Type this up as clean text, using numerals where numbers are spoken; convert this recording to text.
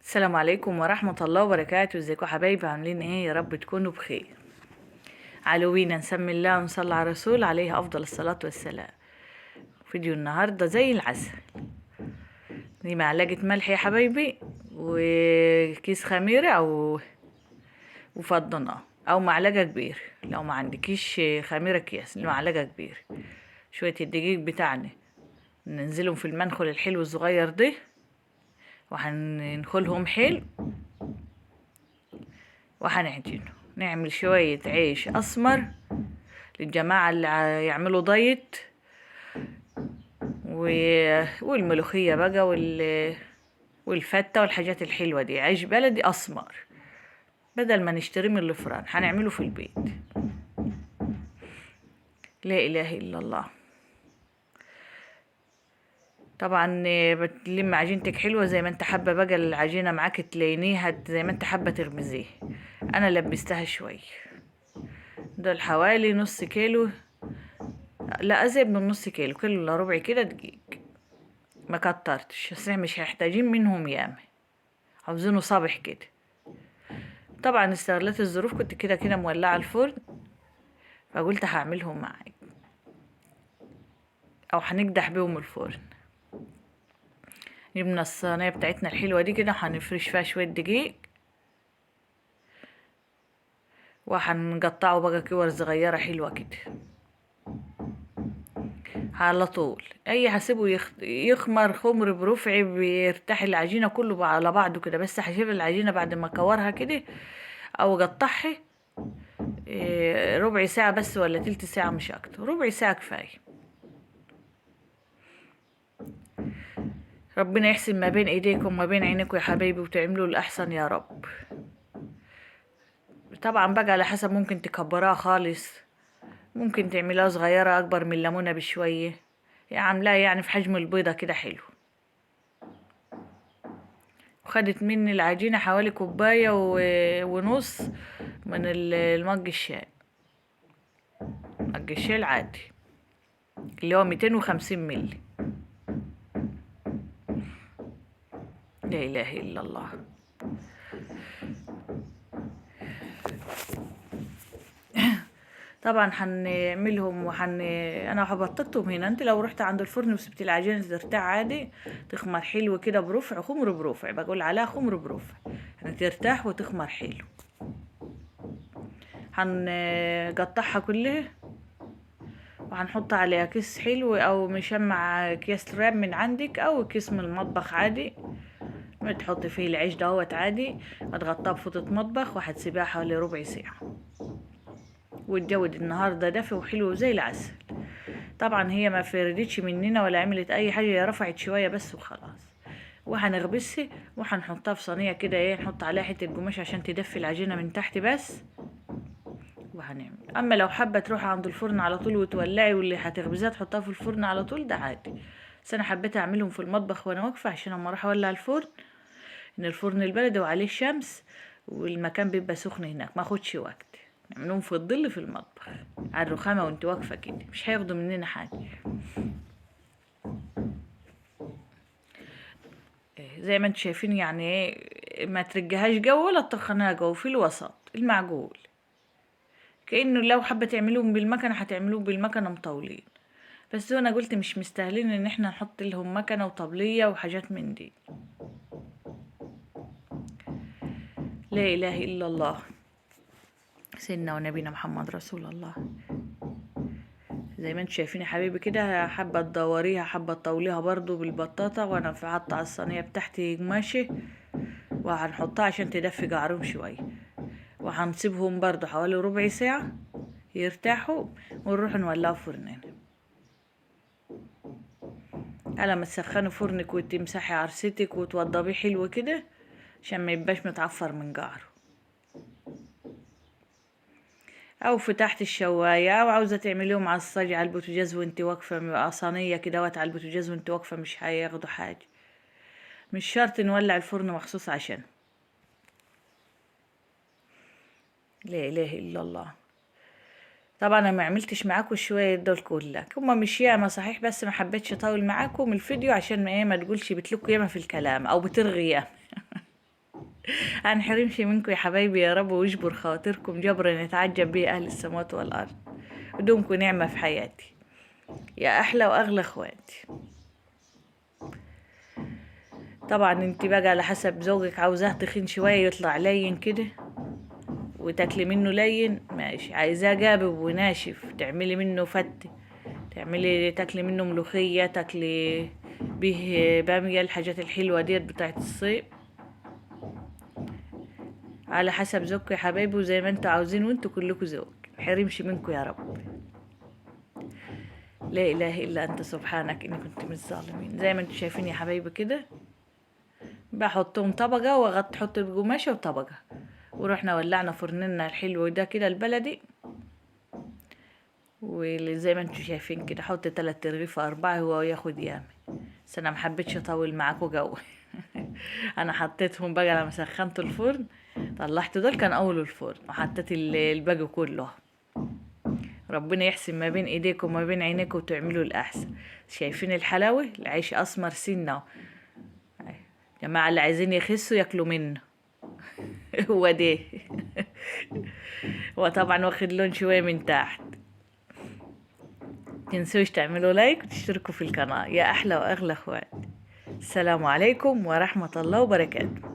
السلام عليكم ورحمة الله وبركاته. ازيكم يا حبايبي؟ عاملين ايه؟ يا رب تكونوا بخير. علوا بينا نسمي الله ونصلي على الرسول عليه افضل الصلاة والسلام. فيديو النهاردة زي العسل. دي معلقة ملح يا حبايبي، وكيس خميرة او وفضناه، او معلقة كبيرة لو ما عندكيش خميرة اكياس، معلقة كبيرة. شوية الدقيق بتاعنا ننزلهم في المنخل الحلو الصغير ده، وهننخلهم حلو وهنعجنه. نعمل شوية عيش أسمر للجماعة اللي يعملوا دايت، والملوخية بقى والفتة والحاجات الحلوة دي. عيش بلدي أسمر بدل ما نشتريه من الفرن، هنعمله في البيت. لا إله إلا الله. طبعا بتلم عجينتك حلوة زي ما انت حابة بقى، العجينة معاك تلينيها زي ما انت حابة تغمزيها. انا لبستها شوية، دول حوالي نص كيلو، لا ازيد من نص كيلو، كيلو الا ربع كده دقيق، ما كترتش بس احنا مش محتاجين منهم ياما، عاوزينه صابح كده. طبعا استغلت الظروف، كنت كده كده مولعة الفرن، فقلت هعملهم معاك او هنقدح بيهم الفرن. جبنا الصينية بتاعتنا الحلوة دي كده، هنفرش فيها شوية دقيق وهنقطعه بقى كور صغيرة حلوة كده على طول. اي هسيبه يخمر خمر برفع، بيرتاح العجينة كله على بعضه كده. بس هسيب العجينة بعد ما كورها كده او قطعها ربع ساعة بس ولا تلت ساعة، مش اكتر، ربع ساعة كفاية. ربنا يحسن ما بين ايديكم وما بين عينيكم يا حبايبي، وتعملوا الاحسن يا رب. طبعا بقى على حسب، ممكن تكبرها خالص، ممكن تعملها صغيرة اكبر من الليمونة بشوية، عاملاها يعني في حجم البيضة كده حلو. وخدت مني العجينة حوالي كوباية ونص من المج الشاي، مج الشاي العادي اللي هو 250 ملي. لا إله إلا الله. طبعا هنعملهم انا هبططهم هنا. انت لو رحت عند الفرن وسبت العجينة ترتاح عادي، تخمر حلو كده برفع، خمر برفع، بقول عليها خمر برفع، يعني ترتاح وتخمر حلو. هنقطعها كلها وهنحط عليها كيس حلو او مشمع، اكياس راب من عندك او كيس من المطبخ عادي، تحطي فيه العيش دهوت عادي، هتغطاه بفوطة مطبخ وهتسيبيها حوالي ربع ساعة. والجو النهارده دافي وحلو زي العسل. طبعا هي ما فردتش مننا ولا عملت اي حاجة، هي رفعت شوية بس وخلاص. وهنغبسها وهنحطها في صينية كده، ايه، نحط عليها حتة قماش عشان تدفي العجينة من تحت بس. وهنعمل اما لو حابة تروحي عند الفرن على طول وتولعي، واللي هتخبزيها تحطها في الفرن على طول ده عادي، بس انا حبيت اعملهم في المطبخ وانا واقفة، عشان اما اروح اولع الفرن، ان الفرن البلدي وعليه الشمس والمكان بيبقى سخن هناك، ما اخدش وقت. نعملهم في الظل في المطبخ على الرخامه وانت واقفة كده، مش هياخدوا مننا حاجة. زي ما انتم شايفين يعني ايه، ما ترجهاش جو ولا تطخنها جو، في الوسط المعقول. كانه لو حابة تعملوهم بالمكنه هتعملوهم بالمكنه مطولين، بس انا قلت مش مستاهلين ان احنا نحط لهم مكنه وطبليه وحاجات من دي. لا اله الا الله، سيدنا ونبينا محمد رسول الله. زي ما انتم شايفين يا حبيبي كده، حابة تدوريها حابة تطوليها برضو بالبطاطا، وانا حاطه على الصينية بتاعتي قماشة وهنحطها عشان تدفي جعرهم شوية. وهنسيبهم برضو حوالي ربع ساعة يرتاحوا، ونروح نولعوا فرننا. على ما تسخنوا فرنك وتمسحي عرستك وتوضبيه حلو كده عشان ما يبقاش متعفر من جعره، او في تحت الشوايه، او عاوزه تعمليهم على الصاج على البوتاجاز وانت واقفة، صينية كده على البوتاجاز وانت واقفة، مش هياخدوا حاجة. مش شرط نولع الفرن مخصوص عشان. لا اله الا الله. طبعا انا ما عملتش معاكم شوية دول كلها، هما مش ياما صحيح، بس ما حبيتش اطول معاكم الفيديو عشان ما ايه، ما تقولش بتلكوا ياما في الكلام او بترغي ياما. هنحرمش منكم يا حبايبي يا رب، ويجبر خواطركم جبرا يتعجب به اهل السماوات والارض. ودومكم نعمه في حياتي يا احلى واغلى اخواتي. طبعا انت بقى على حسب زوجك، عاوزاه تخين شوية يطلع لين كده وتاكلي منه لين، ماشي. عايزاه جابب وناشف تعملي منه فت، تعملي تاكلي منه ملوخية، تاكلي به باميه، الحاجات الحلوة ديت بتاعت الصيف. على حسب ذوقكم يا حبايبي وزي ما انتوا عاوزين، وانتوا كلكم ذوق، محرمش منكم يا رب. لا اله الا انت سبحانك اني كنت من الظالمين. زي ما انتوا شايفين يا حبايبي كده بحطهم طبقه واغطي، احط القماشه وطبقه، ورحنا ولعنا فرننا الحلو ده كده البلدي. وزي ما انتوا شايفين كده حط 3 رغيف 4 هو ياخد ياما، بس انا محبتش اطول معاكم جو. انا حطيتهم بقى لما سخنت الفرن، طلعت دول كان اول الفرن، وحطيت الباقي كله. ربنا يحسن ما بين ايديكم وما بين عينيكم وتعملوا الاحسن. شايفين الحلاوة؟ العيش اسمر سنة. جماعة اللي عايزين يخسوا ياكلوا منه. هو ده. هو طبعا واخد لون شوية من تحت. تنسوش تعملوا لايك وتشتركوا في القناة يا احلى واغلى اخوات. السلام عليكم ورحمة الله وبركاته.